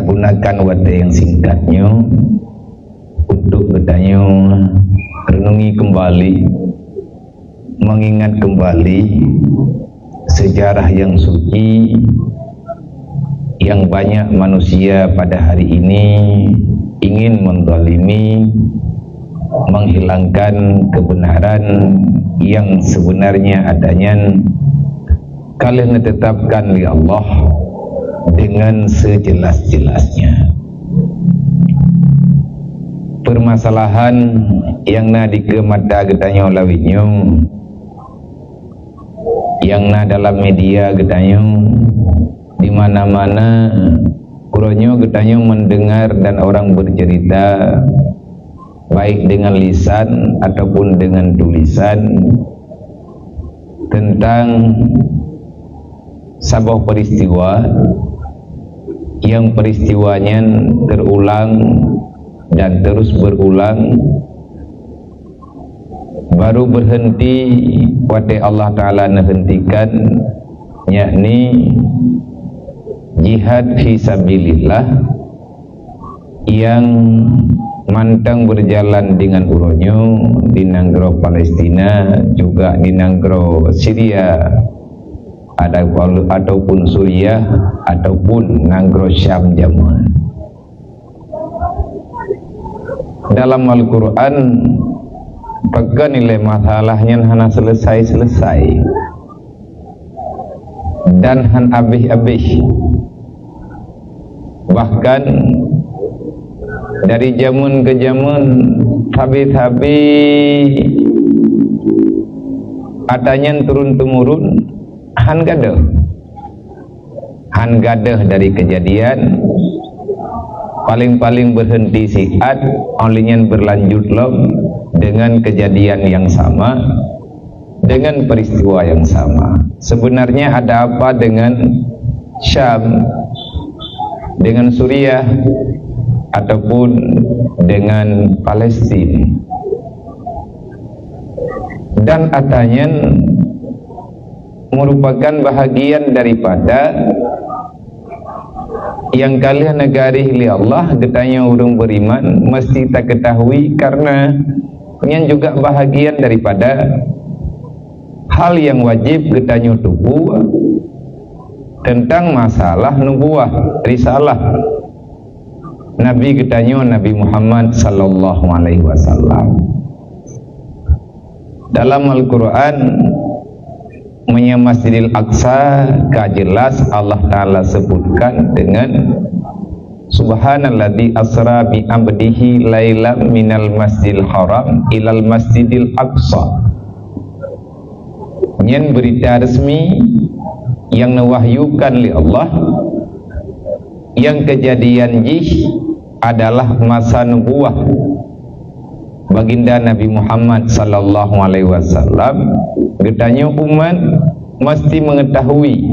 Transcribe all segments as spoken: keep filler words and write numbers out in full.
Gunakan watèe nyang singkat nyoe untuk geutanyoe renungi kembali, mengingat kembali sejarah yang suci yang banyak manusia pada hari ini ingin menzalimi, menghilangkan kebenaran yang sebenarnya adanya, ka lheueh neutetapkan lé Allah dengan sejelas-jelasnya. Permasalahan nyang na dikeue mata geutanyoe lawét nyoe, nyang na dalam media geutanyoe, di mana-mana uroe nyoe geutanyoe mendengar dan orang bercerita, baik dengan lisan ataupun dengan tulisan, tentang saboh peristiwa yang peristiwa nyan terulang dan terus berulang, baru berhenti watèe Allah Taala neuhentikan, yakni jihad fi sabilillah yang mantong berjalan dengan uroe nyoe di nanggroe Palestina, juga di nanggroe Syria, ada-, ataupun Suriah, ataupun nanggroe Syam jameun. Dalam Al-Quran, pakon ilèe masalah nyan hana selesai-selesai dan han abéh-abéh. Bahkan dari jameun ke jameun, sabe-sabe ata nyan turun-temurun, han gadôh. Han gadôh dari kejadian, paling-paling berhenti siat, óh lheueh nyan berlanjut lom dengan kejadian yang sama, dengan peristiwa yang sama. Sebenarnya ada apa dengan Syam, dengan Suriah, ataupun dengan Palestina? Dan ata nyan merupakan bahagian daripada nyang ka lheueh neugaréh lé Allah, geutanyoe ureuëng beriman mesti taketahui, karena nyan juga bahagian daripada hal nyang wajib geutanyoe tubu tentang masalah nubuwah, risalah Nabi geutanyoe, Nabi Muhammad sallallahu alaihi wasallam. Dalam Al-Quran, meunyoe Masjidil Aqsa ka jelas Allah Taala sebutkan dengan, "Subhanalladzi asra bi abdihi lailam minal masjidil haram ilal masjidil aqsa." Nyan berita resmi nyang neuwahyukan lé Allah, nyang keujadian jih adalah masa nubuwah Baginda Nabi Muhammad sallallahu alaihi wasallam. Geutanyoe umat mesti mengetahui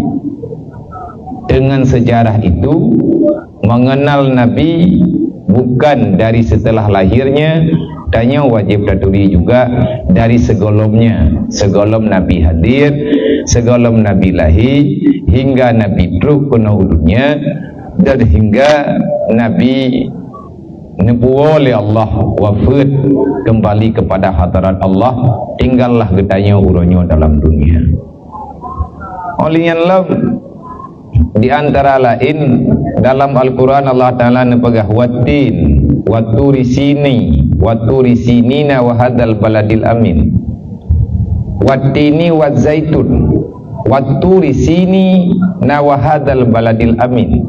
dengan sejarah itu, mengenal Nabi bukan dari setelah lahirnya, tanyoe wajib taturi juga dari seugolomnya, seugolom Nabi hadir, seugolom Nabi lahé, hingga Nabi trok keunoe u dunia, dan hingga Nabi neupuwoe lé Allah, wafeuet, keumbali keupada hadrat Allah, tinggallah geutanyoe uroe nyoe dalam dunia. Óh lheueh nyan lom, di antara laén, dalam Al-Quran Allah Taala neupeugah, "Wattin, watturi sini, watturi sinina wa hadzal baladil amin." Wattini wazzaitun, watturi sinina wa hadzal baladil amin.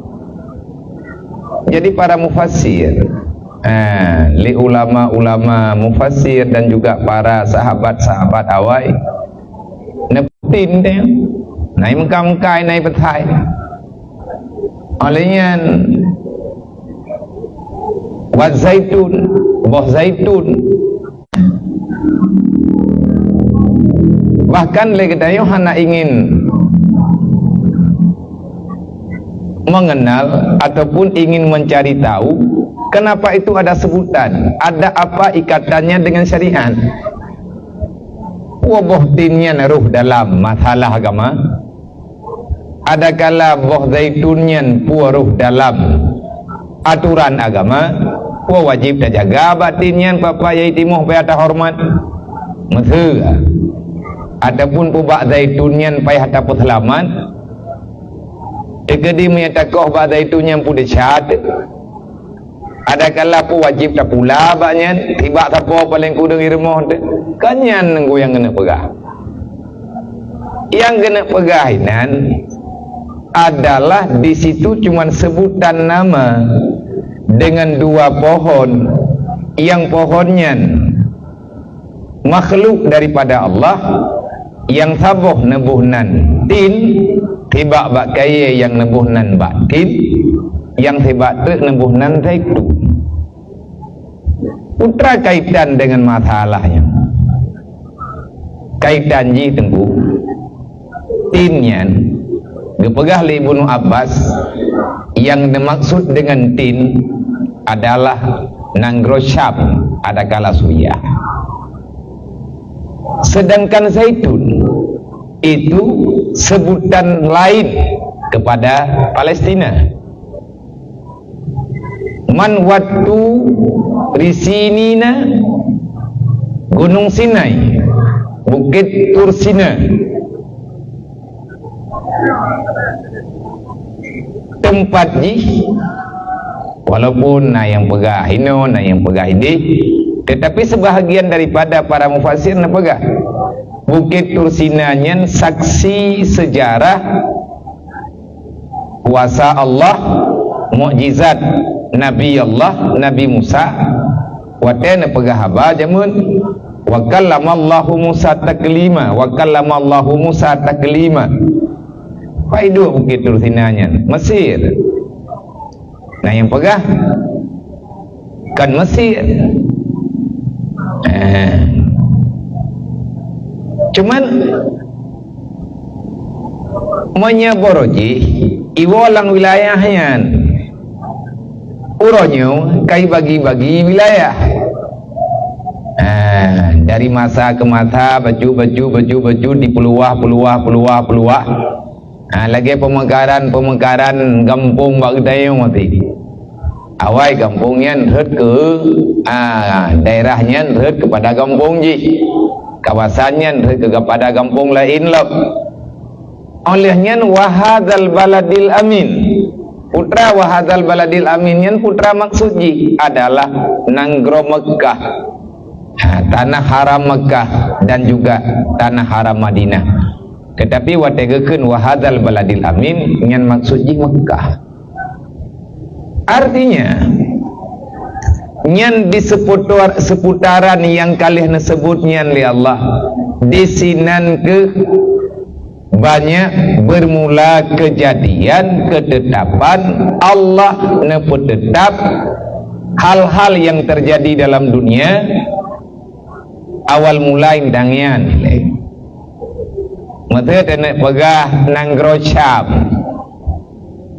Jadi, para mufassir, ha, lé ulama-ulama mufassir dan juga para sahabat-sahabat awai, neupeuteuntèe, na i meukai-meukai, na i peuthai. Óh lheueh nyan, wa zaitun, boh zaitun. Bahkan lé geutanyoe hana ingin mengenal ataupun ingin mencari tahu kenapa itu ada sebutan, ada apa ikatannya dengan syariat. Peue boh tin nyan rôh dalam masalah agama? Adakala boh zaitun nyan peue rôh dalam aturan agama, peue wajéb tajaga bak tin nyan, pat-pat yai timoh payah tahoreumat, meuseue, ataupun peue bak zaitun nyan payah tapeuseulamat, teukeudi meunyo takoh bak zaitun nyan peue desya teuh. Adakala peue wajéb tapula bak nyan, sibak sapo paleng kureueng i rumoh teuh. Kon nyan nyang keuneuk peugah. Nyang keuneuk peugah inan adalah di situ cuman sebutan nama dengan dua pohon, nyang pohon nyan makhluk daripada Allah, nyang saboh neuboh nan tin, sibak bak kayée nyang neuboh nan bak tin, nyang sibak treuk neuboh nan zaitun. Peue treuk kaitan dengan masalah nyan? Kaitan jih, Teungku, tin nyan, geupeugah lé Ibnu Abbas, nyang dimaksud dengan tin adalah nanggroe Syam, adakala Suriah. Sedangkan zaitun itu sebutan lain kepada Palestina. Man wattu risinina, Gunong Sinai, Bukét Tur Sina. Teumpat jih, walaupun na nyang peugah inoe, na nyang peugah idéh, tetapi sebahagian daripada para mufassir na peugah, Bukét Tur Sina nyan saksi sejarah kuasa Allah, mukjizat Nabi Allah, Nabi Musa, watée neupeugah haba jameun, "Wa kallamallahu Musa taklima, wa kallamallahu Musa taklima." Pai duek Bukét Tur Sina nyan? Mesir. Na nyang peugah, kan Mesir. Eh. Cuman, meunyoe baroe jih, iwoe lam wilayah nyan, uroe nyoe ka ibagi-bagi wilayah. Ah, dari masa ke masa, bacut, bacut, bacut, bacut, dipeuluwah, peuluwah, peuluwah, peuluwah. Ha, lagée peumeukaran-peumeukaran gampông bak geutanyoe maté. Awai gampông nyan rhot keu, a, daerah nyan rhot keupada gampông jih. Kawasan nyan rhot keupada gampông laén lom. Óh lheueh nyan, "Wa hadzal baladil amin." Peue treuk "wa hadzal baladil amin" nyan, peue treuk maksud jih? Adalah nanggroe Meukah. Ha, tanah haram Meukah dan juga tanah haram Madinah. Tetapi watée geukheun "wa hadzal baladil amin", nyan maksud jih Meukah. Artinya, nyan di seputar-, seputaran nyang ka lheueh neuseubut nyan lé Allah, disinan keuh banyak bermula kejadian ketetapan Allah neupeutetap hal-hal yang terjadi dalam dunia, awal mula intangian. Meuteuk teuneuk peugah nanggroe Syam.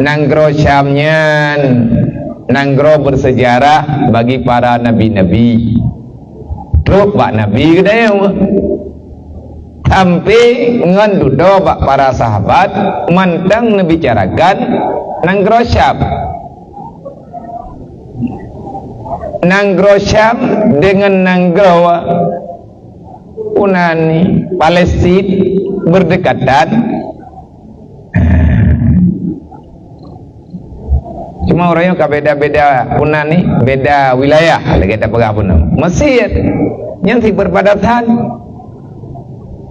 Nanggroe Syam nyan nanggroe bersejarah bagi para nabi-nabi. Trok bak nabi geutanyoe. Sampai ngon dudoe bak para sahabat mantong neubicarakan nanggroe Syam. Nanggroe Syam dengan nanggroe Yunani, Palestin berdekatan. Cuma ureuëng ka beda-beda Yunani, beda wilayah, lagée tapeugah pun. Mesir, nyan si perbatasan.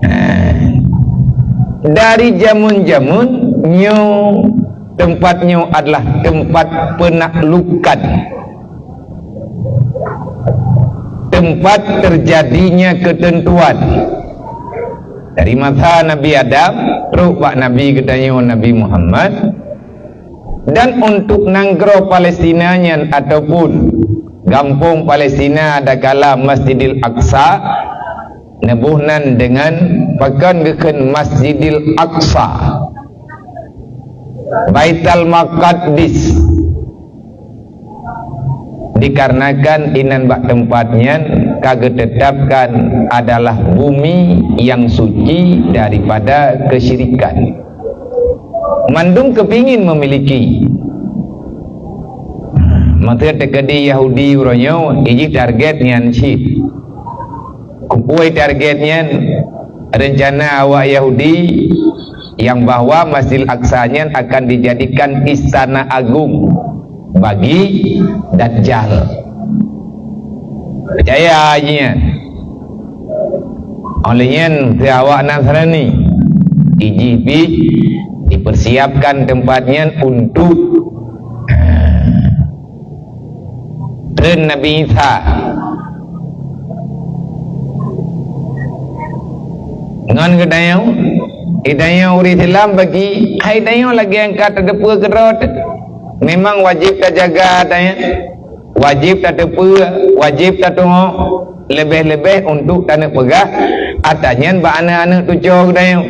Nah, dari jameun-jameun nyoe, tempat nyoe adalah tempat penaklukan, tempat terjadinya ketentuan. Dari masa Nabi Adam, trok bak Nabi geutanyoe Nabi Muhammad, dan untuk nanggroe Palestina nyan ataupun gampông Palestina adakala Masjidil Aqsa, neuboh nan dengan pakon geukheun Masjidil Aqsa, Baitul Maqdis. Dikarenakan inan bak teumpat nyan ka geutetapkan adalah bumi nyang suci daripada kesyirikan. Mandum keupingin memiliki. Masa teukeudi Yahudi uroe nyoe, ijih target nyan cit. Kupui target nyan, rencana awak Yahudi nyang bahwa Masjidil Aqsa nyan akan dijadikan istana agung bagi Dajjal. Peucaya jih nyan. Oleh nyan, keu awak Nasrani, ijih pih dipersiapkan tempat nyan untuk treun Nabi Isa. Ngon geutanyoe, geutanyoe ureuëng Islam bagi, hai tanyoe lagée nyang ka tateupeue keudroe teuh. Memang wajéb tajaga tanyoe, wajéb tateupeue, wajéb tatuhoe, leubeh-leubeh untuk taneuk peugah ata nyan bak aneuëk-aneuëk tuco geutanyoe.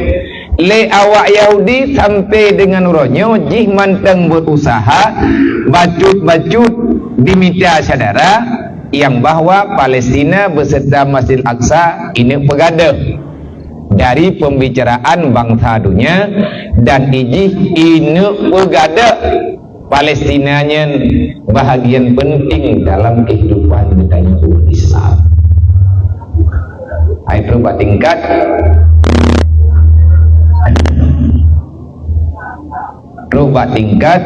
Lé awak Yahudi sampai deungon uroe nyoe jih mantong beurusaha bacut-bacut dimita syedara nyang bahwa Palestina beserta Masjid Aqsa ineuk peugadôh dari pembicaraan bansa dunia dan ijih ineuk peugadôh Palestina nyan bahagian penting dalam kehidupan geutanyoe umat Islam. Hai trok bak tingkat, trok bak tingkat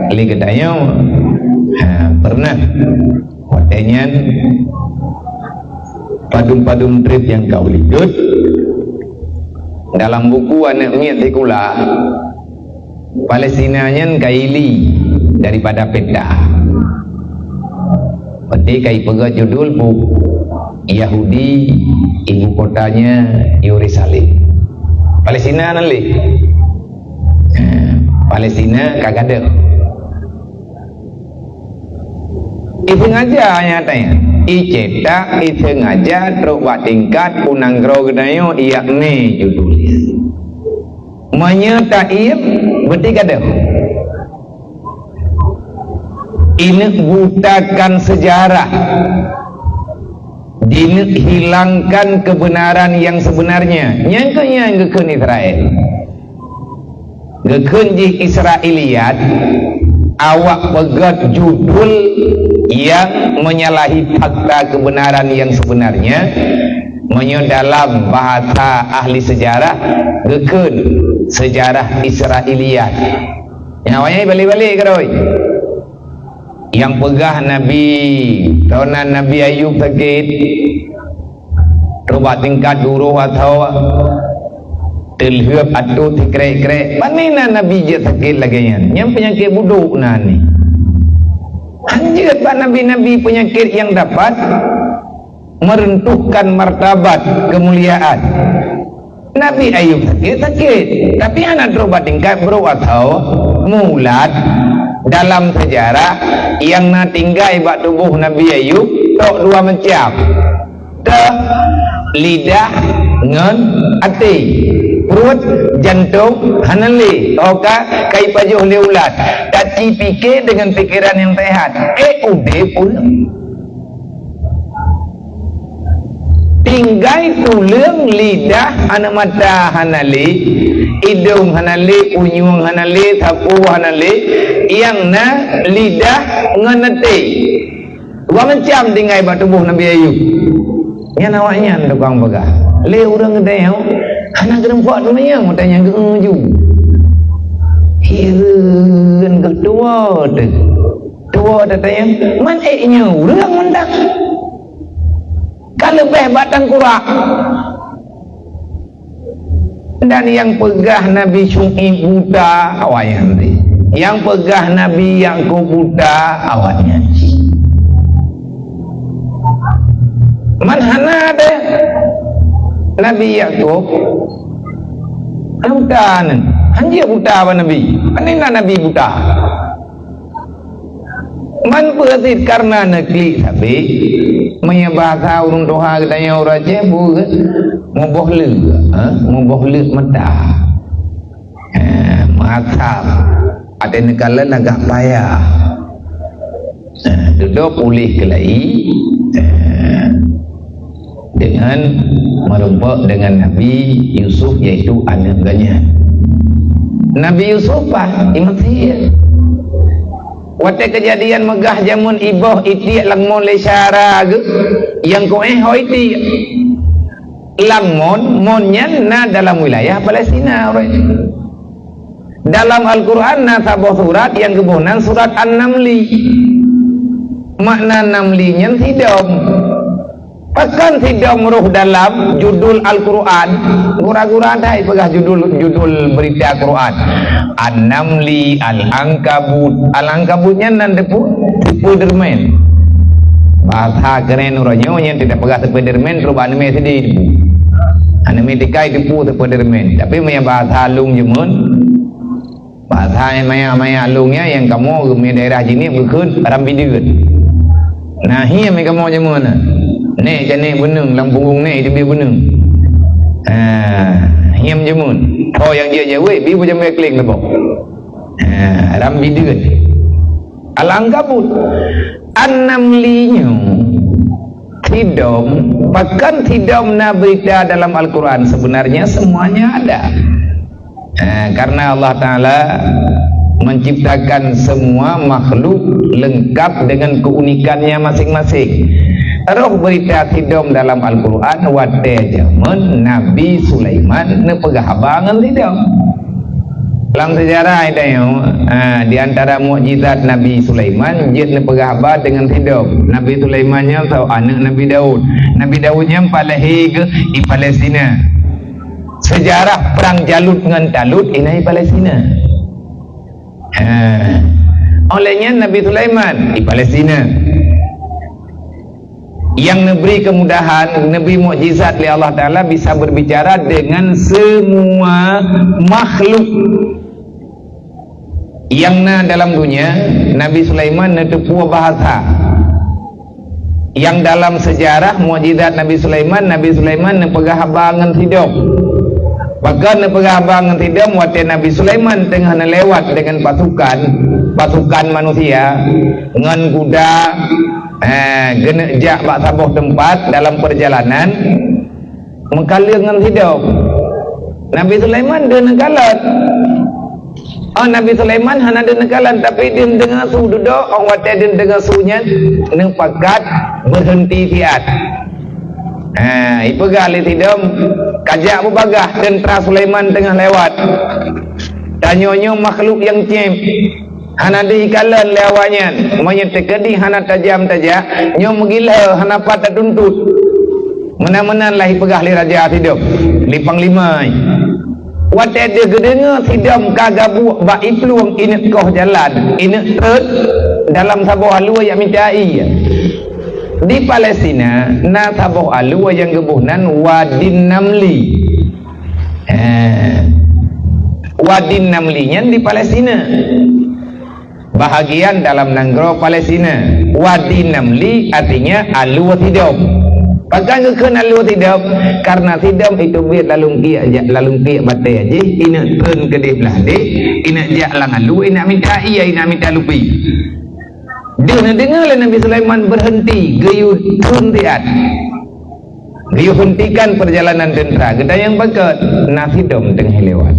lé geutanyoe, ha, pernah watée nyan padum-padum treb nyang ka ulikot dalam buku aneuëk miet sikula. Palestina nyan ka ili daripada peta. Berarti ka ipeugah judul buku Yahudi, ibu kotanya Yerusalem. Palestina nan lé. Ha, Palestina ka gadôh. Isengaja nyatanya. Icetak isengaja trok bak tingkat u nanggroe geutanyoe iyak me judul. Meunyoe taiem, berarti gadôh. Ineuk butakan sejarah. Dineuk hilangkan kebenaran yang sebenarnya. Nyang keu nyan geukheun Israel. Geukheun jih Israiliyat, awak peugét judul yang menyalahi fakta kebenaran yang sebenarnya. Meunyoe dalam bahasa ahli sejarah, geukheun sejarah Israiliyat. Nyang awaknyan balik-balik keudroe. Nyang peugah Nabi, droeneuh Nabi Ayub sakét, trok bak tingkat duroh atau teulheueb ateueh sikrek-krek. Pane na Nabi jeuet sakét lagée nyan? Nyan peunyakét budok na ni. Hanjeuet bak nabi-nabi peunyakét nyang dapat meruntuhkan martabat keumuliaan. Nabi Ayub sakét, sakét, tapi hana trok bak tingkat brok atau mulat. Dalam sejarah, nyang na tinggai bak tuboh Nabi Ayub tok dua macam. Teuh, lidah ngon até. Pruet, jantong, hana lé. Toh ka, ka ipajoh lé ulat. Taci pike deungon pikeran nyang sehat. Eh, udeb ureuëng. Tinggai tuleueng, lidah, aneuk mata hana lé, idong hana lé, unyueng hana lé, sapo hana lé, nyang na lidah ngon até. Dua macam tinggai bak tuboh Nabi Ayub. Nyan awaknyan tukang peugah. Lé ureuëng geutanyoe hana geurumpok teumanyong watée nyan geuuju. Hireuen geuh tuwoe teuh. Tuwoe teuh tanyong, man ék nyoe ureuëng mantong. Ka leubeh bak tangkurak. Dan nyang peugah Nabi Syu'aib buta, awaknyan teuh. Nyang peugah Nabi Yakub buta, awaknyan cit. Man hana deh Nabi Yakub buta nyan. Hanjeuet buta bak Nabi. Pane na Nabi buta. Man peue cit kareuna neuklik sabe, meunyoe bahasa ureuëng tuha geutanyoe ureuëng Aceh buet muboh leuk, ha? Muboh leuk mata. Ha, meuasam. Até neukalon agak payah. Ha, dudoe puléh keulai. Ha. Dengan meurumpok dengan Nabi Yusuf, yaitu aneuk geuh nyan. Nabi Yusuf bah i Mesir. Watée keujadian meugah jameun iboh itiek lam mon lé syara geuh, nyang keuh ho itiek. Lam mon, mon nyan na dalam wilayah Palestina, uroe nyan. Dalam Al-Quran na saboh surat nyang geuboh nan surat An-Namli. Makna Namli nyan sidom. Pakon sidom roh dalam judul Al-Quran? Gura-gura that peugah judul, judul berita Quran. An-Namli, Al-Ankabut. Al-Ankabut nyan nan teupeu Spiderman. Bahasa keren uroe nyoe nyan tidak peugah Spiderman, terus bak aneuk mé sideh teupeu. Aneuk mé tikai teupeu Spiderman. Tapi meunyo bahasa lôn jameun, bahasa maya-maya lôn nyan nyang kamoe geumé daerah Jeunieb geukheun rambideuen. Nah, hiém kamoe jameun na. Nek janék beuneueng lam punggong nek itu bieu beuneueng. Ha, hiém jameun. Ho nyang jeuet jaweueb, bi beujamé kling teuboh. Ha, rambideuen. Al-Ankabut. An-Namli nyoe sidom, pakon sidom na berita dalam Al-Quran? Sebenarnya semuanya ada. Eh, karena Allah Ta'ala menciptakan semua makhluk lengkap dengan keunikannya masing-masing. Roh berita sidom dalam Al-Quran watée jameun Nabi Sulaiman neupeugah haba ngon sidom. Lam sejarah tanyoe, ha, di antara mukjizat Nabi Sulaiman, jeuet neupeugah haba deungon sidom. Nabi Sulaiman nyan saboh aneuk Nabi Daud. Nabi Daud nyan palehé geuh di Palestina. Sejarah perang Jalut ngon Talut inan di Palestina. Ha. Oleh nyan Nabi Sulaiman di Palestina. Yang neubri kemudahan, neubri mukjizat lé Allah Ta'ala bisa berbicara dengan semua makhluk yang na dalam dunia. Nabi Sulaiman neuteupeue bahasa. Yang dalam sejarah mukjizat Nabi Sulaiman, Nabi Sulaiman neupeugah haba ngon sidom. Pakon neupeugah haba ngon sidom? Watée Nabi Sulaiman teungoh neulewat deungon pasukan, pasukan manusia, ngon kuda, eh, geuneuk jak bak saboh teumpat dalam peurjalanan, meukalon ngon sidom. Nabi Sulaiman deuh neukalon. Oh, Nabi Sulaiman hana deuh neukalon, tapi deuh neudeungoe su dudoe, oh, watée deuh neudeungoe su nyan, neupakat beureunti siat. Ha, ipeugah lé sidom, "Kajak beubagaih, teuntra Sulaiman teungoh lewat. Tanyoe nyoe makhluk nyang cém, hana deuh ikalon lé awaknyan. Meunyoe teukeudi hana tajam tajak, nyoe meugilhée hana pat tatuntut." Meunan-meunan lah ipeugah lé raja sidom, lé panglima. Watée deuh geudeungoe sidom ka gabuek bak iplueng ineuk koh jalan, ineuk treun dalam saboh alue jak mita ié. Di Palestina na saboh alue nyang geuboh nan Wadin Namli. Eh, Wadin Namli nyan di Palestina. Bahagian dalam nanggroe Palestina. Wadi Namli artinya alue sidom. Pakon geukheun alue sidom? Karena sidom itu biet lalong kiek jak, lalong kiek batée jih, ineuk treun keudeh blah deh, ineuk jak lam alue, ineuk mita ié, ineuk mita lupi. Deuh neudeungoe lé Nabi Sulaiman beureunti, geuyue treun siat. Geuyue heuntikan peurjalanan teuntra, geutanyong pakon, na sidom teungoh lewat.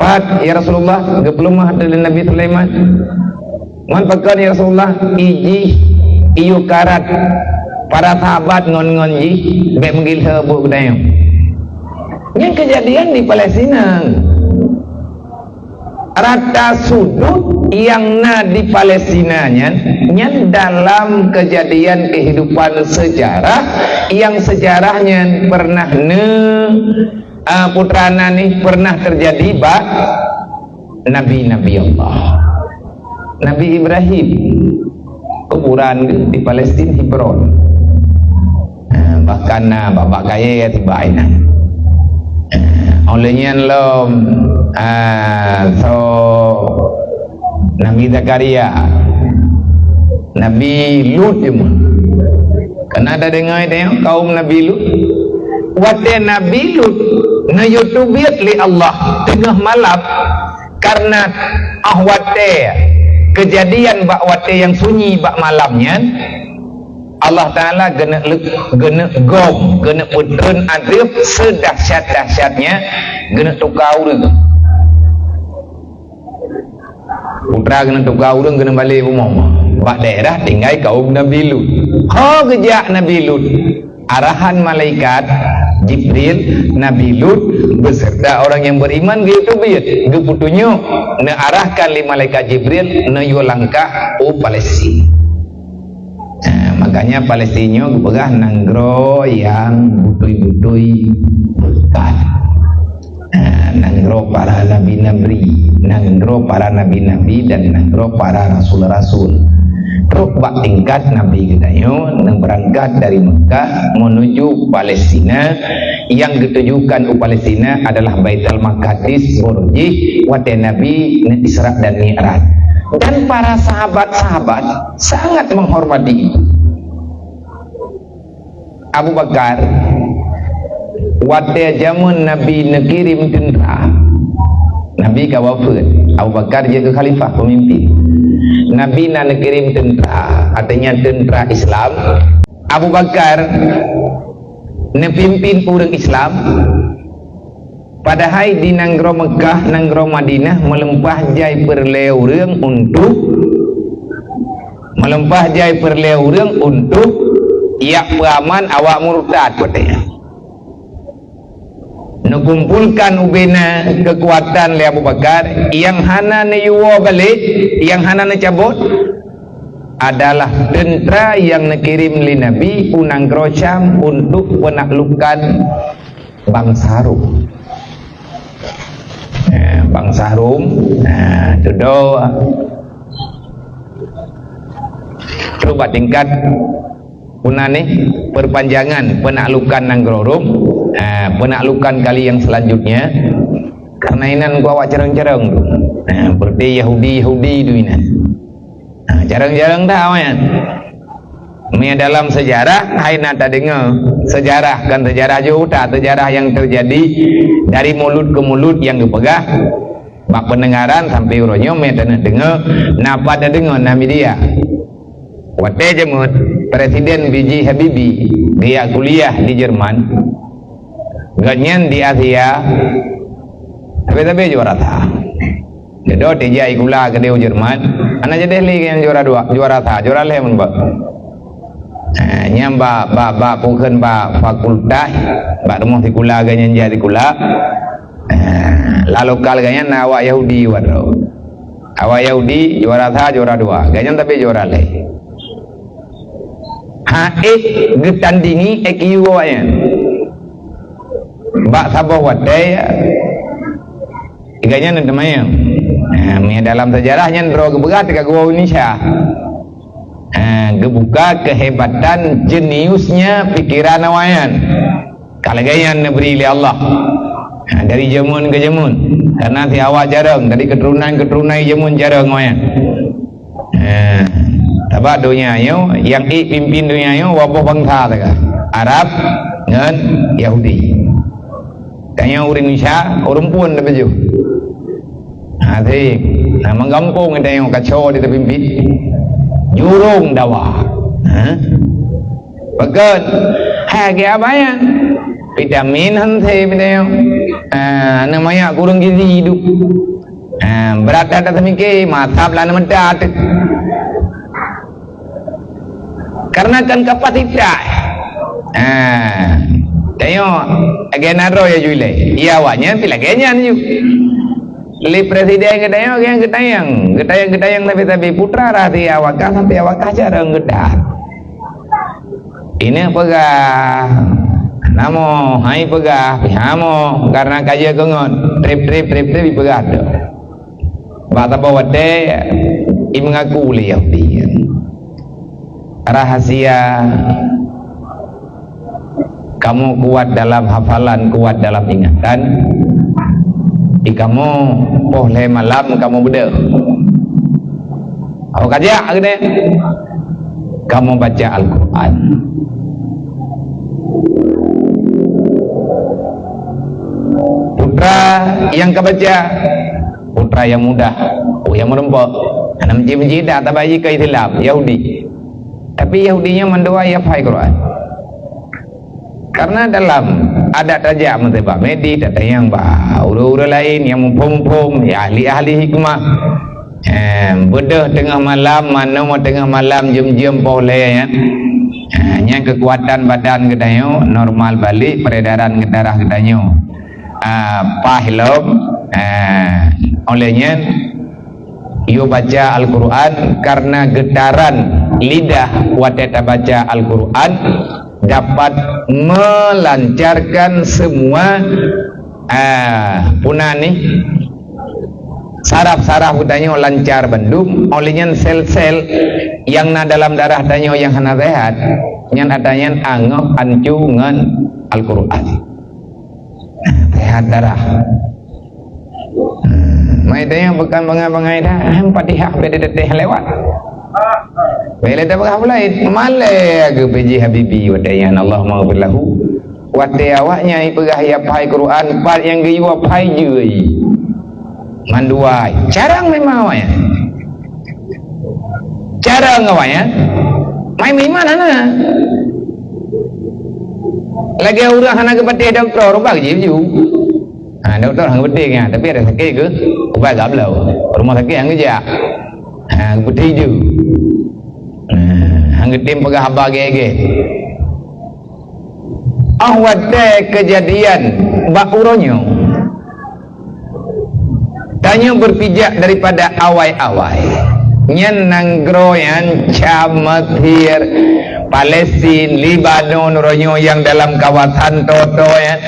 Pat, ya Rasulullah, geupeuleumah lé Nabi Sulaiman. Ngon pakon, ya Rasulullah? Ijih, iyue karat para sahabat ngon, ngon jih, bék meugilhée buet geutanyong. Nyan keujadian di Palestina. Rata sudut nyang na di Palestina nyan, nyan dalam keujadian kehidupan sejarah, nyang sejarah nyan pernah ne, a, putra nanih pernah teujadi bak nabi-nabi Allah. Nabi Ibrahim, kuburan geuh di Palestina, Hebron. Ah, bahkan na bak-bak kayée tibak inan. Ah, óh lheueh nyan lom, ah, so Nabi Zakaria, Nabi Lut cuma. Kana tadeungoe teuh kaum Nabi Lut? Watée Nabi Lut neuyue teubiet lé Allah teungoh malam, karena óh watée keujadian bak watée nyang sunyi bak malam nyan, Allah Ta'ala geuneuk leu-, geuneuk gom, geuneuk peutreun adeueb seudahsyat-dahsyatnya, geuneuk tuka ureuëng. Putra keuneuk tuka, ureuëng keuneuk balek bumoe. Bak daerah tinggai kaum Nabi Lut. Ho geujak Nabi Lut, arahan malaikat Jibril, Nabi Lut beserta orang yang beriman geuyue teubiet, geupeutunyok, neuarahkan lé malaikat Jibril neuyue langkah u Palestina. Nah, makanya Palestina nyoe geupeugah nanggroe nyang beutôi-beutôi beukah. Nah, nanggroe para nabi-nabi, nanggroe para nabi-nabi dan nanggroe para rasul-rasul. Trok bak tingkat Nabi geutanyoe neubeurangkat dari Mekah menuju Palestina, yang geutujukan u Palestina adalah Baitul Maqdis, boh jih watée Nabi neu Isra dan Mi'raj. Dan para sahabat-sahabat sangat menghormati itu. Abu Bakar, watée jameun Nabi neukirém teuntra, Nabi ka wafeuet, Abu Bakar jeuet keu khalifah, peumimpin. Nabi na neukirém teuntra, artinya teuntra Islam. Abu Bakar neupimpin ureuëng Islam, padahai di nanggroe Mekah, nanggroe Madinah meuleumpah jai peureulée ureuëng untuk, meuleumpah jai peureulée ureuëng untuk jak peuaman awak murtad, katanya. Neukumpulkan ubena keukuatan lé Abu Bakar, nyang hana neuyue balek, nyang hana neucabot adalah teuntra nyang neukirém lé Nabi u nanggroe Syam untuk peunaklukan bansa Rom. Eh, bansa Rom, nah, dudoe. Trok bak tingkat puna nih, perpanjangan penaklukan nanggroe Rom, eh, penaklukan kali yang selanjutnya. Karena inan ku awak carong-carong tu. Eh, seperti Yahudi-Yahudi tu inan. Nah, jarang-jarang dah awaknyan. Mie dalam sejarah, hai na tadeungoe. Sejarah, kan sejarah juta, sejarah yang terjadi dari mulut ke mulut yang geupeugah. Bak pendengaran sampai uroe nyoe mie taneuk deungoe, na pat tadeungoe, na media. Watée jameun Presiden B J Habibie geujak kuliah di Jerman, gobnyan di Asia, tapi-tapi juara sa. Dudoe tijak sikula keudeh u Jerman, hana jadeh lé nyang juara dua, juara sa, juara lhée mun bak. Eh, nyang bak, bak, bak pukon bak fakultas, bak rumoh sikula gobnyan jak sikula. Eh, lam lokal gobnyan na awak Yahudi wadroe. Awak Yahudi juara sa, juara dua. Gobnyan tapi juara lhée. Hana ék geutandingi I Q awaknyan. Bak saboh watée, gobnyan na teumayang. Nah, mie dalam sejarah nyan droe geupeugah teuka geuwoe Indonesia. Nah, geubuka kehebatan jeniusnya pikiran awaknyan. Ka lagée nyan neubri lé Allah. Nah, dari jameun ke jameun. Karena si awak jarang, dari keturunan-keturunan jameun jarang awaknyan. Eh, sabab donya nyoe, nyang ék pimpin donya nyoe, dua boh bansa sagai, Arab ngon Yahudi. Tanyoe ureuëng Indonesia, ureuëng phon leubeh jeuh. Ha, si, na meugampông tanyoe kaco di tapimpin. Jurông dawa. Ha? Pakon? Hai, keu abaian. Vitamin han se tanyoe. Ah, na manyak kurang gizi idup. Ah, brat that taseumiké, masa blah na meudat. Karena kan kapasitas. Ah, tanyoe lagée na droe ya ju ilée. Ya, awaknyan pih lagée nyan ju. Lé presiden geutanyoe, geutanyoe, geutanyoe, geutanyoe sabe-sabe putra rahasia awakah sampai awakah carông geudah. Ineuk peugah, namoe hai peugah, pih hamoe, karena ka jeuet keu ngon, treb-treb, treb-treb ipeugah tu. Bak saboh watée, imeungaku lé Yahudi. Rahasia kamoe kuat dalam hafalan, kuat dalam ingatan, di kamoe poh lhée malam kamoe beudôh. Awak kajak geude, kamoe baca Al-Quran. Putra nyang ka baca, putra nyang muda, oh, nyang meureumpok. Hana meuji-meuji dak tabayi keu Islam, Yahudi. Tapi Yahudi nyan mandua ya fai Quran. Karena dalam adat tajak meuseuba medis, tatanyong bak ureuëng-ureuëng laén nyang muphom-muphom, ya ahli-ahli hikmah. Eh, beudôh teungoh malam, manoe teungoh malam jeuem-jeuem poh lhèe nyan. Eh, nyan keukuatan badan geutanyoe normal balik, peredaran darah geutanyoe, ah, paih lom. Ah, óh lheueh nyan, yue baca Al-Quran, karena getaran lidah watèe tabaca Al-Quran dapat melancarkan semua, ah, puna nih, saraf-saraf geutanyoe lancar bandum, óh lheueh nyan sel-sel nyang na dalam darah tanyoe nyang hana sehat, nyan ata nyan angoh ancu ngon Al-Quran. Sehat darah. Hmm, mai tanyong bukan bangai-bangai dah, han Fatihah beda teteh lewat. Bila dah berah mulai, malai ke P J Habibie watèe nyan, Allahumma ghfir lahu. Watèe awaknyan ipeugah ya pai Quran, pat nyang geuyue pai jui. Manduai. Carang memang awaknyan. Carang awaknyan. Mai meuiman hana. Lagèe ureueng hana geupatéh dokto, rubah jih ju. Ha, dokto hana geupatéh nyan, tapi ada sakit ke? Ubat gak bloe. Rumah sakit hana geujak. Ha, geupatéh ju. Ha, hana geutem peugah haba gèt-gèt. Óh watèe keujadian bak uroe nyoe, tanyoe beupijak daripada awai-awai. Nyan nanggroe nyan, Syam, Mesir, Palestin, Lebanon, uroe nyoe nyang dalam kawasan toe-toe nyan,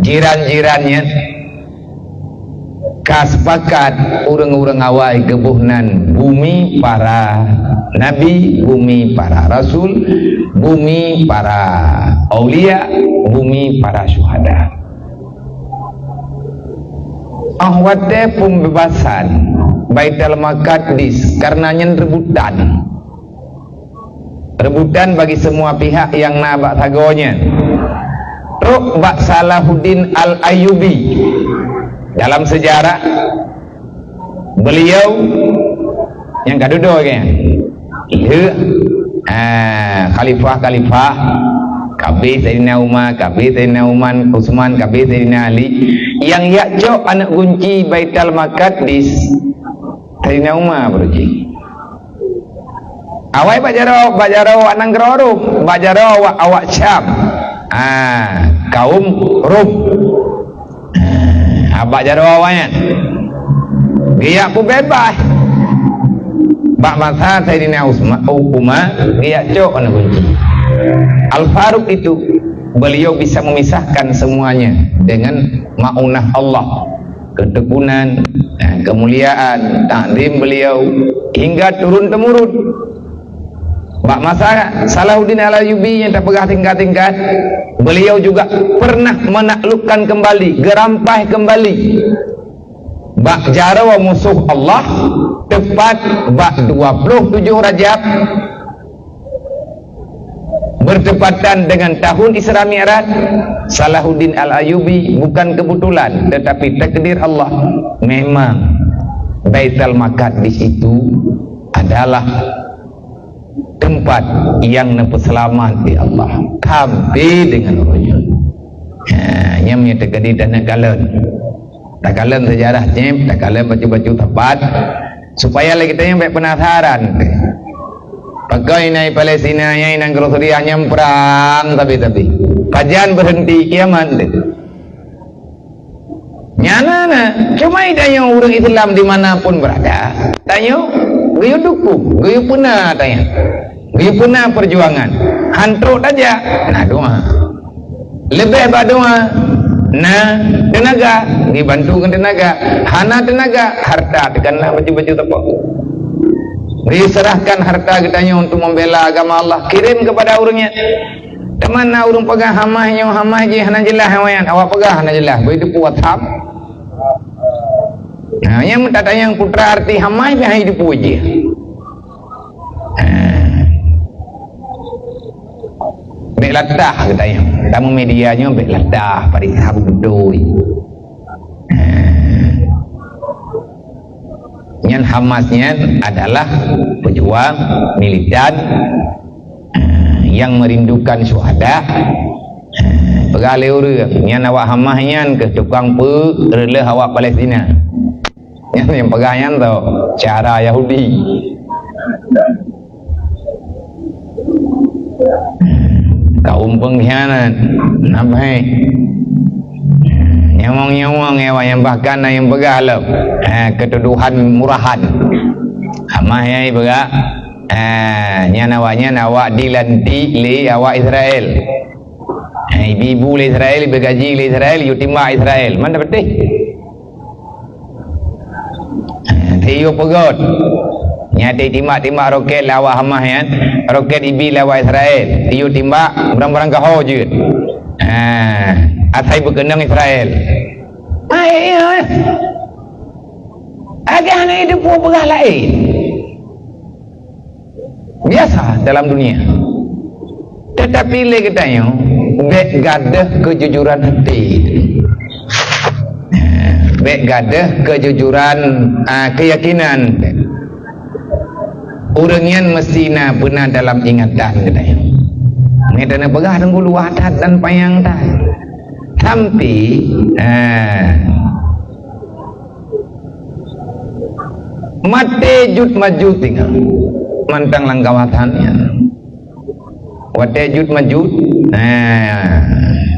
jiran-jiran nyan. Ka sepakat ureueng-ureueng awai geuboh nan bumi para nabi, bumi para rasul, bumi para aulia, bumi para syuhada. Óh watèe pembebasan Baitul Maqdis, karena nyan rebutan. Rebutan bagi semua pihak nyang na bak sagoe nyan. Trok bak Salahuddin Al-Ayyubi. Dalam sejarah, beliau nyang ka dudoe kan? Lheueh, ah, khalifah-khalifah, ka abéh Saidina Umar, ka abéh Saidina Umar, Utsman, ka abéh Saidina Ali, nyang jak cok aneuk gunci Baitul Maqdis, Saidina Umar baru jih. Awai bak jaroe, bak jaroe awak nanggroe Rom, bak jaroe awak, awak Syam. Ah, kaum Rom. Ah, bak jaroe awak nyan. Geujak peubeubaih. Bak masa Saidina Utsma-, U-, Umar, geujak cok aneuk gunci. Al-Faruq itu, beliau bisa memisahkan semuanya dengan maunah Allah. Ketekunan, eh, kemuliaan, takzim beliau hingga turun temurun. Bak masa Salahuddin Al-Ayyubi nyang tapeugah tingkat-tingkat, beliau juga pernah menaklukkan kembali, geurampas kembali bak jaroe musoh Allah, tepat bak dua puluh tujoh Rajab, bertepatan dengan tahun Isra Mi'raj, Salahuddin Al-Ayyubi bukan kebetulan, tetapi takdir Allah. Memang Baitul Maqdis itu adalah tempat yang neupeuseulamat di Allah. Sampai dengan uroe nyoe. Ha, nyang meunyoe teukeudi dan neukalon. Takalon sejarah cit, takalon bacut-bacut sapat, supaya lé geutanyoe bèk penasaran. Pakon inan Palestina nyan, inan Suriah nyan prang sabe-sabe. Pajan berhenti kiamat teuh? Nyan na, na. Cuma tanyoe ureueng Islam di mana pun berada, tanyoe geuyue dukung, geuyue peuna tanyoe. Geuyue peuna perjuangan. Han trok tajak, na doa. Leubeh bak doa, na teunaga, geubantu ngon teunaga. Hana teunaga, harta teuka na bacut-bacut sapat. Geuserahkan harta geutanyoe untuk membela agama Allah, kirim kepada ureueng nyan. Teuma na ureueng peugah Hamas nyoe, Hamas jih hana jeulaih awaknyan. Awak peugah hana jeulaih, beu teupeue WhatsApp. Nah, nyang meutatanyong peue arti Hamas, beu hai teupeue jih. Ha. Bèk latah geutanyoe. Tamu media nyoe bèk latah, pareiksa beutôi. Ha. Nyan Hamas nyan adalah pejuang militan, ha, yang merindukan syuhada. Ha, peugah lé ureueng, nyan awak Hamas nyan keuh tukang peureuleuh awak Palestina. Nyang, nyang peugah nyan tu cara Yahudi. Kaum pengkhianat, nabhai. Nyawang-nyawang awak nyan, bahkan na nyang peugah lom, eh, keutuduhan murahan. Amah nyang peugah, eh, nyan awak nyan awak dilantik lé awak Israel. Eh, ibi-ibu lé Israel, ibi gaji lé Israel, yue timbak Israel. Mana beutih? Ha, tiyue peugöt. Nyan titimbak-timbak roket lé awak Hamas nyan, roket ibi lé awak Israel. Tiyue timbak, barang-barang ka ho jeuet. Ha, asai beukeunong Israel. Hai, ya. Agak hana itu pun peugah laén. Biasa dalam dunia. Tetapi lé geutanyoe, bèk gadôh keujujuran até. Bèk gadôh keujujuran, ah, keuyakinan. Ureueng nyan meusti na beuna dalam ingatan geutanyoe. Nyan tapeugah teungku luwah that dan panyang that. Tapi, ah, Maté Juj Majuj singoh mantong lam kawasan nyan. Watèe Juj Majuj, nah,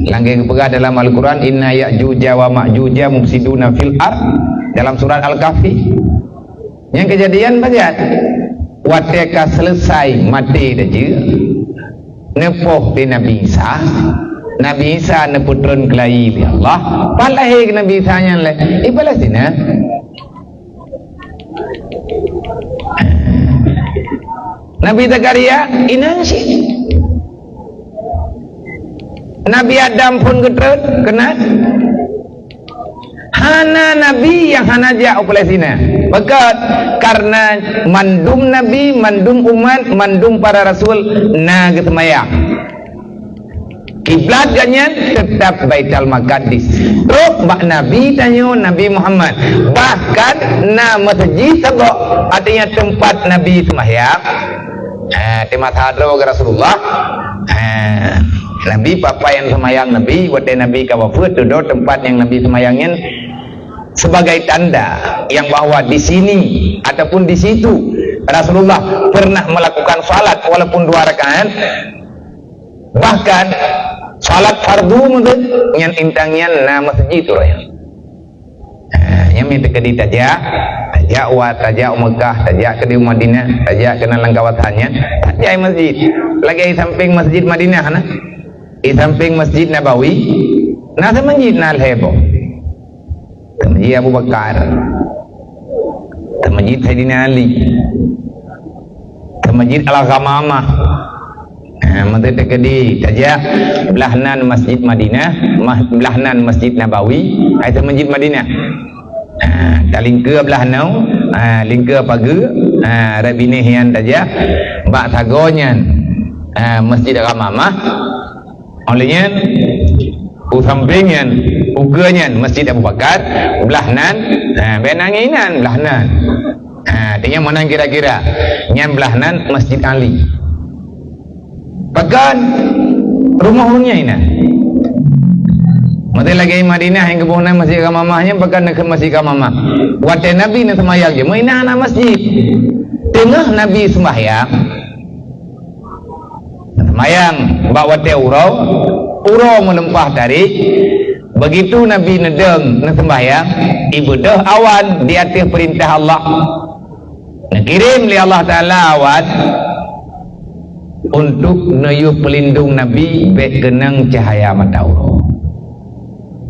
lagèe geupeugah dalam Al-Quran, "Inna Ya'juja wa Ma'juja mufsiduna fil ard," dalam surat Al-Kahfi. Nyang keujadian pajan? Watèe ka seuleusai maté teujeuet, neupoh lé Nabi Isa, Nabi Isa neupeutron keulayi lé Allah, pat lahé Nabi Isa nyan lé? Di Palestina. Nabi Zakaria inan cit. Nabi Adam phon geutreun keunan. Hana nabi nyang hana jak u Palestina. Pakon? Karena mandum nabi, mandum umat, mandum para rasul na geuseumayang. Kiblat geuh nyan teutap Baitul Maqdis. Trok bak nabi tanyoe, Nabi Muhammad, bahkan na meuseujid saboh, artinya teumpat Nabi seumayang. Ha, di masa droe Rasulullah, ha, Nabi, papa nyang seumayang Nabi, watèe Nabi ka wafeuet, dudoe teumpat nyang Nabi seumayang nyan sebagai tanda yang bahwa di sini ataupun di situ Rasulullah pernah melakukan salat walaupun dua rakaat. Bahkan salat fardu meunan, nyan intan nyan na meuseujid uroe nyan. Ha, nyan meunan teukeudi tajak, tajak u, tajak u Mekah, tajak keudéh u Madinah, tajak keunan lam kawasan nyan, tajak meuseujid. Lagèe di samping Masjid Madinah na. Di samping Masjid Nabawi, na seumeujid na lhèe boh. Seumeujid Abu Bakar, seumeujid Saidina Ali, seumeujid Al-Ghamamah. Ha, meunan teukeudi tajak blah nan Masjid Madinah, mah-, blah nan Masjid Nabawi, hai seumeujid Madinah. Ha, talingkeue blah nyoe, ha, lingkeue pageue, ha, rot binéh nyan tajak, bak sagoe nyan, ha, Masjid Ghamamah. Óh lheueh nyan, u sampéng nyan, ukeue nyan Masjid Abu Bakar, blah nan, ha, bèk nan nginan, blah nan. Ha, artinya meunan kira-kira. Nyan blah nan Masjid Ali. Pakon rumoh ureueng nyan inan. Meuteun lagèe Madinah nyang geuboh nan Masjid Ghamamah nyan, pakon neukheun Masjid Ghamamah. Watèe Nabi neuseumayang jih, meuinan na masjid. Teungoh Nabi seumbahyang, Seumayang bak watèe uroe, uroe meuleumpah tarék, begitu Nabi neudong neuseumbahyang, ibeudôh awan di ateueh peurintah Allah. Neukirém lé Allah Taala awan untuk neuyue peulindong Nabi bèk keunong cahya mata uroe.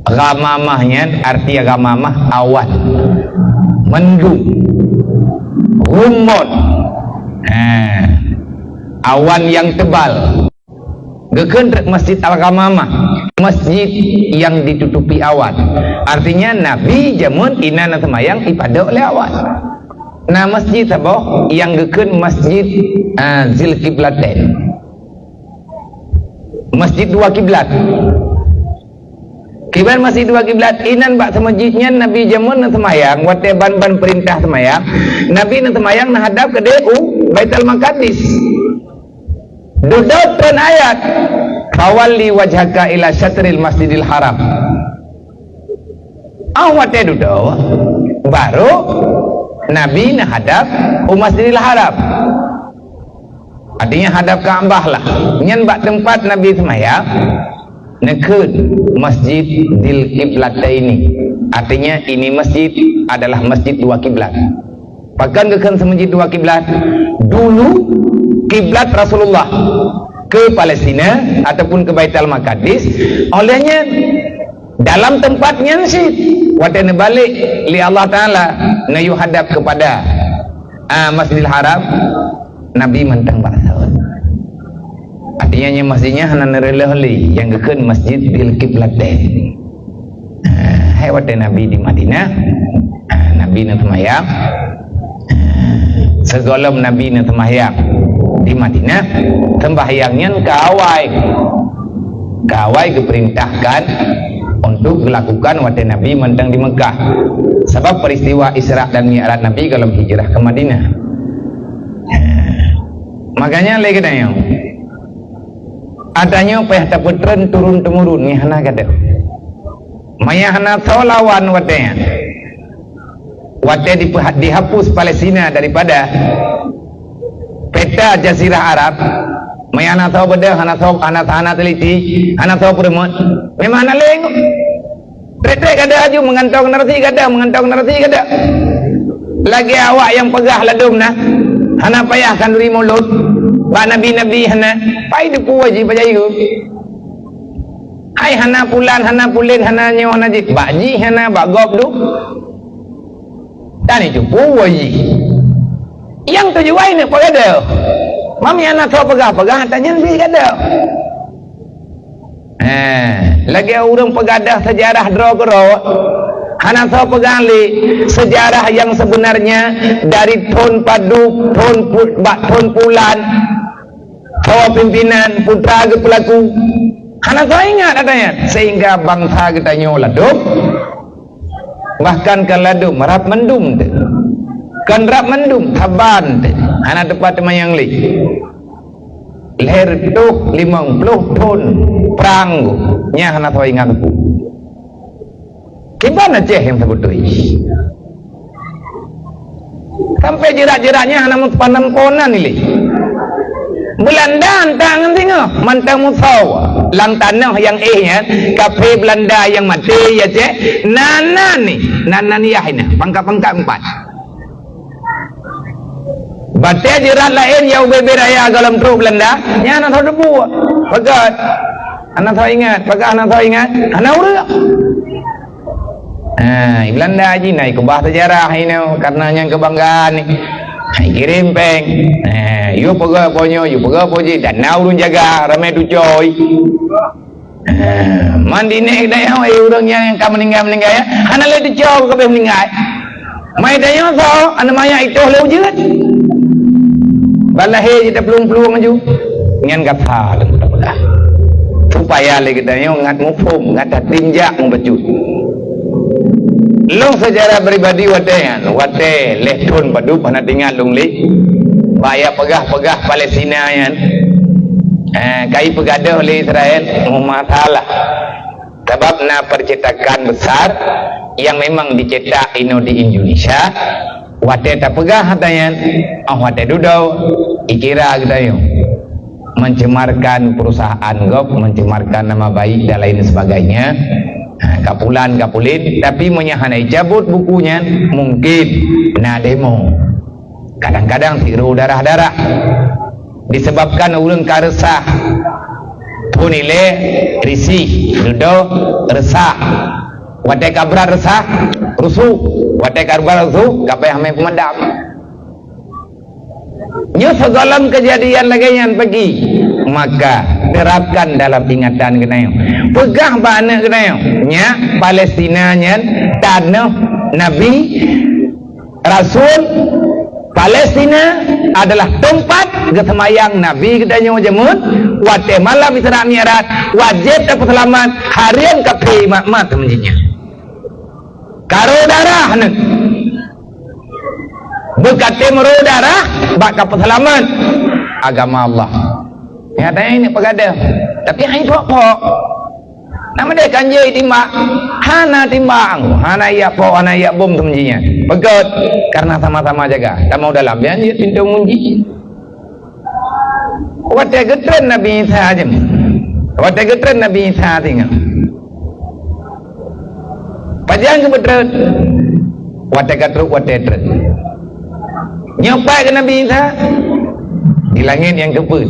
Ghamamah nyan arti ghamamah awan. Mendung. Ghummah. Ha. Awan yang tebal. Geukheun Masjid Al-Ghamamah, masjid yang ditutupi awan. Artinya Nabi jameun inan seumayang ipadôk lé awan. Na masjid saboh nyang geukheun Masjid, ah, Zil Qiblatain. Masjid dua kiblat. Kiban masjid dua kiblat, inan bak seumeujid nyan Nabi jameun neuseumayang, watèe ban-ban peurintah seumayang, Nabi neuseumayang neuhadap keudéh u Baitul Maqdis. Dudoe treun ayat, "Fawalli wajhaka ila syatril Masjidil Haram." Óh watèe dudoe, Baru Nabi neuhadap u Masjidil Haram. Artinya hadap Ka'bah lah. Nyan bak teumpat Nabi seumayang, neukheun Masjidil Qiblataini. Artinya ini masjid adalah masjid dua kiblat. Pakon geukheun seumasjid dua kiblat? Dulu kiblat Rasulullah ke Palestina ataupun ke Baitul Maqdis, oleh nyan dalam teumpat nyan cit watée neubalek lé Allah Taala neuyue hadap kepada, ah, Masjidil Haram, Nabi mantong bak saut. Artinya nyan masjid nyan hana neureuleuh lé nyang geukheun Masjidil Qiblatain. Ah, hai watée Nabi di Madinah, ah, Nabi neuseumayang. Ah, sigohlom Nabi neuseumayang di Madinah, seumbahyang nyan ka awai. Ka awai geupeurintahkan untuk geulakukan watée Nabi mantong di Mekah. Sabab peristiwa Isra dan Mi'raj Nabi gohlom hijrah ke Madinah. Ah, makanya lé geutanyoe, atanyoe payah tapeutreun turun-temurun nyang hana gadôh. Maya hana soe lawan watée nyan. Watée dipeuha-, dihapus Palestina daripada peta Jazirah Arab, maya hana soe beudôh, hana soe, hana, hana teliti, hana soe peurumoh, memang hana lé. Trek-trek gadôh aju, meugantong narasi gadôh, meugantong narasi gadôh. Lagée awak nyang peugah ladôm na, hana payah khanduri mulod, bak nabi-nabi hana, pai deupue jih bak jayeue. Hai hana pulan, hana pulen, hana nyoe, hana jih, bak jih hana, bak gob duek. Dan itu pue jih. Nyang tujuan ni peugah gadôh. Mami hana soe peugah-peugah, tanyan bih gadôh. Eh, lagée ureuëng peugadôh seujarah droe keudroe, hana soe peugah lé seujarah nyang sebenarnya dari thon padub, thon pu-, bak thon pulan, soe pimpinan, peue geupeulaku. Hana soe ingat ata nyan, sehingga bansa geutanyoe ladôm, bahkan kon ladôm, rab mandum teuh. Kon rab mandum, saban teuh. Hana teupeu teumanyong lé. Lhèe reutôh limong ploh thon prang, nyan hana soe ingat teupeu. Kiban Aceh nyang sabeutôi jih. Sampai jeurak-jeurak nyan hana meupanon ponan ilée. Beulanda hantom ngon singoh, mantong musoh. Lam tanoh nyang éh nyan, kaphé Beulanda nyang maté, ya cék, nan-nan ni, nan-nan yah inan, pangkat-pangkat empat. Batée jeurat laén nyang ubé-bé raya gohlom trok Beulanda, nyan hana soe teupeu. Peugah, hana soe ingat, peugah hana soe ingat, hana ureuëng. Ha, Beulanda jih na ikeubah seujarah inoe, kareuna nyang keubanggaan ni. Ha, ikirém péng. Ha, yue peugah po nyoe, yue peugah po jih, dan na ureuëng jaga, ramé tucôi. Eh, man di nek dayah, eh, ureuëng nyang ka meuninggai-meuninggai, ya. Hana lé teucok ka beh meuninggai. Mai dayah soe, aneuk manyak itoh lé ujeut. Ban lahé jitaplueng-plueng laju. Nyan gata lôn peugah. Supaya lé geutanyoe ngat muphom, ngat tatinjak mubacut. Lôn seucara pribadi watée nyan, watée lhèe thon padub hana teuingat lôn lé. Baya peugah-peugah Palestina nyan. Eh, kai peugadôh lé Israel, meumasalah. Sabab na percetakan besar yang memang dicetak inoe di Indonesia. Watée tapeugah hata nyan, oh watée dudoe, ikira geutanyoe mencemarkan perusahaan gob, mencemarkan nama baik dan lain sebagainya. Ha, kapulan, kapulin, tapi meunyo hana icabut buku nyan, mungkin na demo. Kadang-kadang tiru darah-darah. Disebabkan ureuëng ka resah. Thon ilée risih, dudoe resah. Watée ka brat resah, rusuh. Watée ka brat rusuh, ka payah mé peumadam. Nyoe sigohlom keujadian lagée nyan pagi. Maka terapkan dalam ingatan geutanyoe. Peugah bak aneuk geutanyoe, nyak Palestina nyan tanoh Nabi, Rasul. Palestina adalah teumpat geuseumayang Nabi geutanyoe jameun, watée malam Isra Mi'raj, wajéb tapeuseulamat, hareuem kaphé mat-mat meujinya. Ka rô darah nyan. Beukatem rô darah bak kapeuseulamat agama Allah. Nyata ini peugah deh, tapi hai pok-pok. Nama dia kan jeuet timbak? Hana timbak, hana jak po, hana jak bom teumeujinya. Peugöt, karena sama-sama jaga. Tamong dalam, nyan jeuet pintoe munji. Watèe geutreun Nabi Isa jeuet. Watèe geutreun Nabi Isa singoh. Pajan geubeutreun? Watèe ka trok, watèe treun. Nyoe pat keu Nabi Isa? Di langét nyang keupeuet.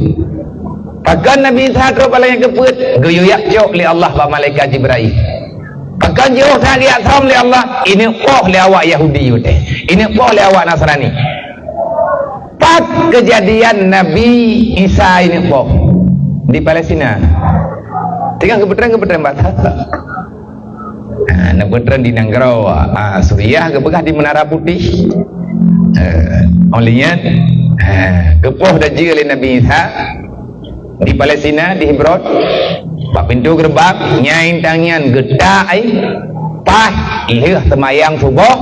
Pakon Nabi Isa trok bak langét keupeuet? Geuyue jak cok lé Allah bak malaikat Jibrail. Pakon jiôh that geujak som lé Allah? Ineuk poh lé awak Yahudi watèe. Ineuk poh lé awak Nasrani. Pat keujadian Nabi Isa ineuk poh? Di Palestina. Teungoh geubeutreun, geubeutreun bak Ha, neubeutreun di nanggroe, ha, Suriah, geupeugah di Menara Putih. Eh, óh lheueh nyan, ha, geupoh dajeu lé Nabi Isa di Palestina, di Hebron. Bak pintoe geureubang, nyang intan nyan geutak ai, paih lheueh seumayang suboh,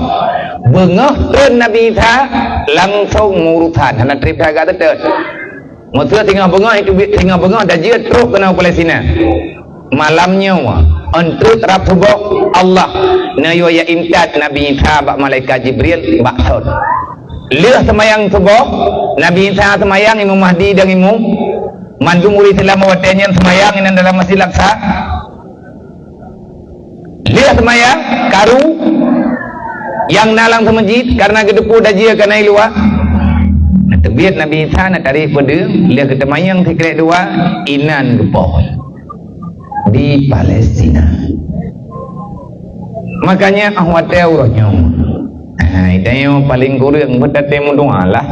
beungoh treun Nabi Isa, langsong meurusan, hana trép sagai teuteuet. Meuseu singoh beungoh, itu bi-, singoh beungoh dajeu trok keunoe Palestina. Malam nyoe, eunteuk rab suboh, Allah neuyue jak intat Nabi Isa bak malaikat Jibril bak thon. Lheueh seumayang suboh, Nabi Isa seumayang, Imam Mahdi dan imum, mandum ureuëng Islam watèe nyan seumayang inan dalam Masjid Al-Aqsa. Lheueh seumayang, karu nyang na lam seumeujid, karena geuteupeue dajeu ka na i luwa. Neuteubiet Nabi Isa, neutarek peudeueng, lheueh geuteumayang sikrek dua, inan geupoh di Palestina. Makanya, ah, watèe uroe nyoe, ha, tanyoe paléng kureueng beutatem meudoa lah.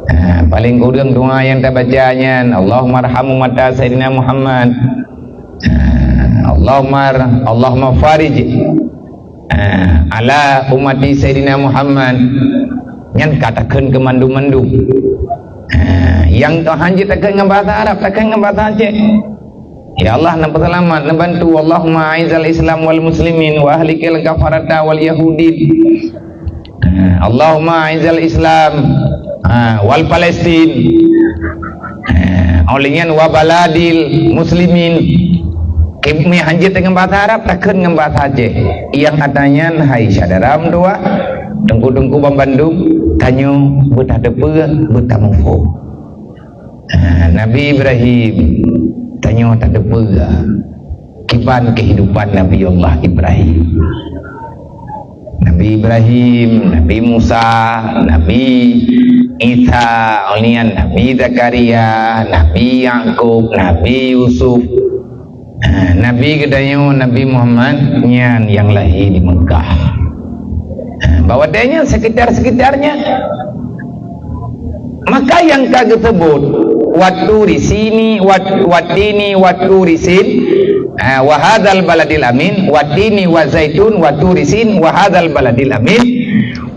Ha, paléng kureueng doa nyang tabaca nyan, Allahummarham ummata Saidina Muhammad. Ah, Allahumma, Allahumma farij, ah, ala ummati Sayyidina Muhammad. Nyan ka takheun keu mandum-mandum. Ah, nyang Tuhan jeuet takheun ngon bahasa Arab, takheun ngon bahasa Aceh. Ya Allah, neupeuseulamat, neubantu. Allahumma a'izzal Islam wal muslimin wa ahlikil kafarata wal yahudin. Ha, Allahumma a'izzal Islam, ha, wal Palestin. Ha, óh lheueh nyan wa baladil muslimin. Keu meuhanjeuet deungon bahasa Arab, takheun ngon bahasa Aceh. Nyang ata nyan hai syedara meutuwah, teungku-teungku banmandum, tanyoe beutateupeu, beutamuphom. Ha, Nabi Ibrahim, tanyoe tateupeue kiban kehidupan Nabi Allah Ibrahim. Nabi Ibrahim, Nabi Musa, Nabi Isa, óh lheueh nyan Nabi Zakaria, Nabi Yakub, Nabi Yusuf. Ha, Nabi geutanyoe, Nabi Muhammad, nyan nyang lahé di Meukah. Ha, bak watèe nyan sekitar-sekitarnya. Maka nyang ka geuseubut, "Wa turi sini, wa, wa tini, wa turi sin, ha, wa hadzal baladil amin, wa tini wa zaitun, wa turi sin, wa hadzal baladil amin."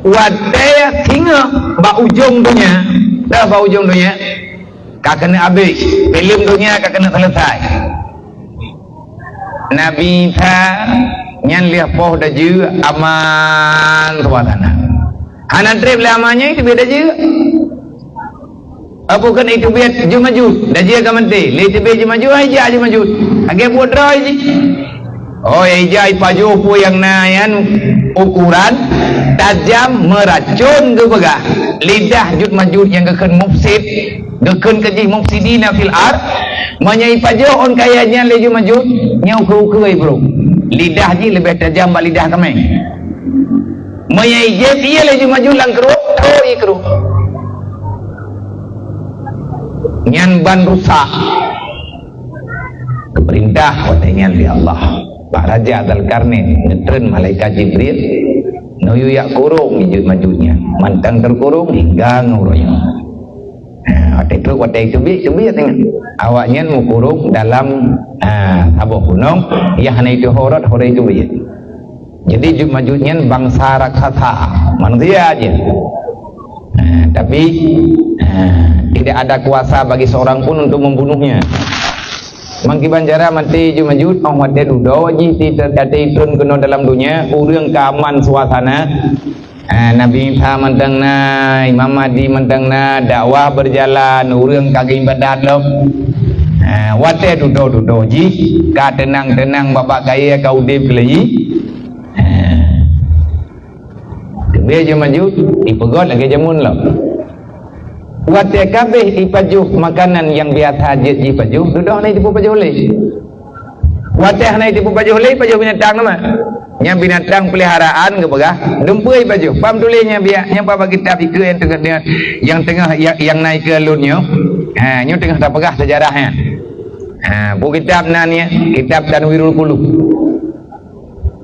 Watèe singoh bak ujong donya, dah bak ujong donya, ka keuneuk abéh, filem donya ka keuneuk seuleusai. Nabi Isa nyan lheueh poh dajeu aman suasana. Hana trép lé aman nyan, itu beda jeuet. Apa keuneuk itu biet Ya'juj Ma'juj, dajeu ka maté. Lé itu biet Ya'juj Ma'juj, hai jak Ya'juj Ma'juj. Lagèe buet droe jih. Oh, ya ija ipajoh peue nyang na nyan ukuran tajam meuracon geupeugah. Lidah Ya'juj Ma'juj nyang geukheun mufsid, geukheun keu jih mufsidina fil ard. Meunyoe ipajoh ôn kayèe nyan lé Ya'juj Ma'juj, nyoe ukeue-ukeue ibrôk. Lidah jih leubeh tajam bak lidah kaméng. Meunyoe ijieb ie lé Ya'juj Ma'juj lam krueng, trok ie krueng. Nyan ban rusak. Geupeurintah watèe nyan lé Allah bak Raja Dzulkarnain, neutreun malaikat Jibril, neuyue jak kurông Ya'juj Ma'juj nyan. Mantong teukurông hingga ngon uroe nyoe. Ha, watèe trok, watèe teubiet, teubiet nyan. Awaknyan meukurông dalam, ha, saboh gunong, nyang hana iteuho rot, ho rot iteubiet. Jadi, Ya'juj Ma'juj nyan bansa raksasa, manusia aja. Ha, tapi, ha, tidak ada kuasa bagi seorang pun untuk membunuhnya. Mangkiban cara maté Ya'juj Ma'juj, oh, watèe dudoe jih ti-, ti-, ti-, turun keunoe dalam donya, ureueng ka aman suasana. Ha, Nabi Isa mantong na, Imam Mahdi mantong na, dakwah berjalan, ureueng ka geuibadat lom. Ha, watèe dudoe-dudoe jih, ka teunang-teunang babah kayèe ka udép keu lé jih. Ha. Teubiet jih maju, ipeugöt lagèe jameun lom. Watèe ka abéh ipajoh makanan nyang biasa jeuet jipajoh, dudoe hana jiteupeue pajoh lé. Watèe hana jiteupeue pajoh lé, pajoh binatang teuma. Nyang binatang peliharaan geupeugah, dumpeue ipajoh. Pam tuléh nyan biak, nyang bak kitab ikeue nyang teungoh, nyang teungoh, nyang, nyang na ikeue lôn nyoe. Ha, nyoe teungoh tapeugah seujarah nyan. Ha, buet kitab nan nyan, kitab Tanwirul Qulub.